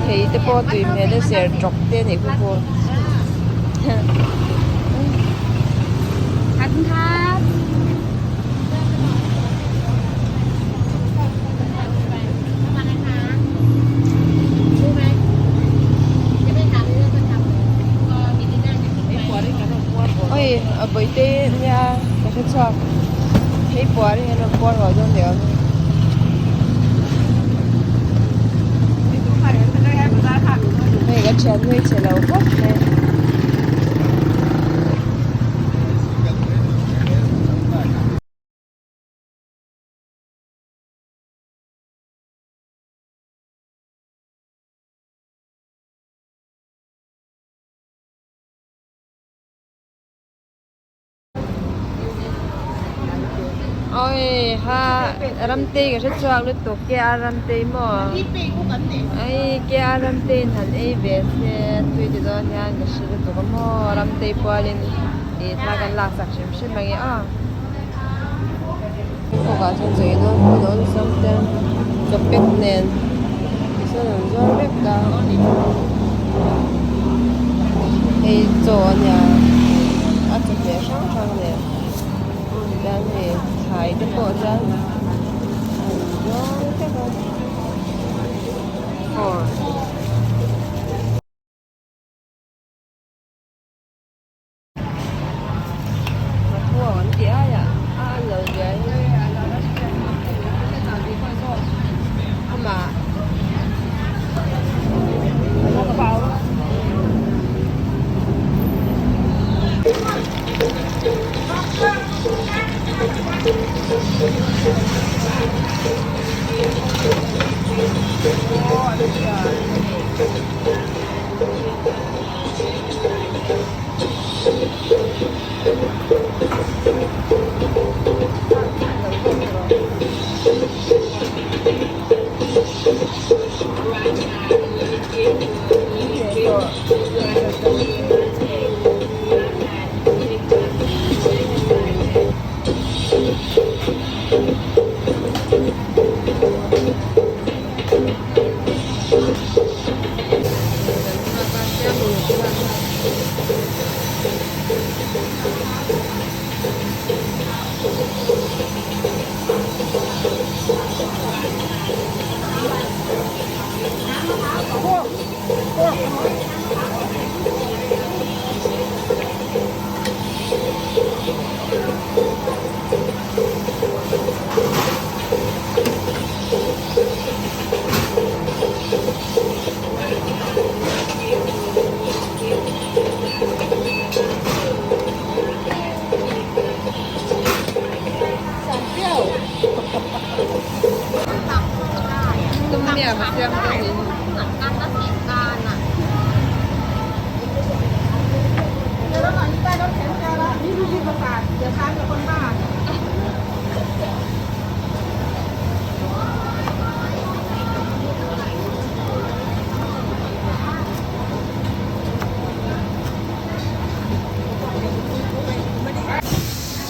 Thei te pawh tui hmel e ser tawk te anih khu khu. Oi a bawihte nia ka hre chhuak hei puar hi an rawn puar rual dawn leh awm. Hei ka thian nui che lo khawp mai. Oi ha ramtei ka hre chhuak lutuk ke a ramtei maw ai ke a ramtei in han ei ve se tui ti dawn hian ka hre lutuk a maw ramtei pualin ih thla kan lak sak hrim hrim ang e aw kawkah chuan chaw ei dawn pawh dawn sam te chaw pack nen tichuan an zuar vek a hei chaw a nia a chawhmeh hrang hrang nen chuan hei thlai te pawh chuan an zuar vek a aw. An ti aia a an lo zia hi amah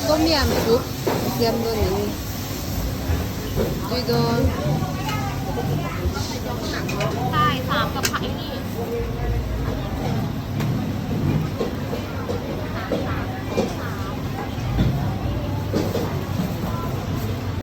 Tom yam soup a siam dawn niin tui dawn.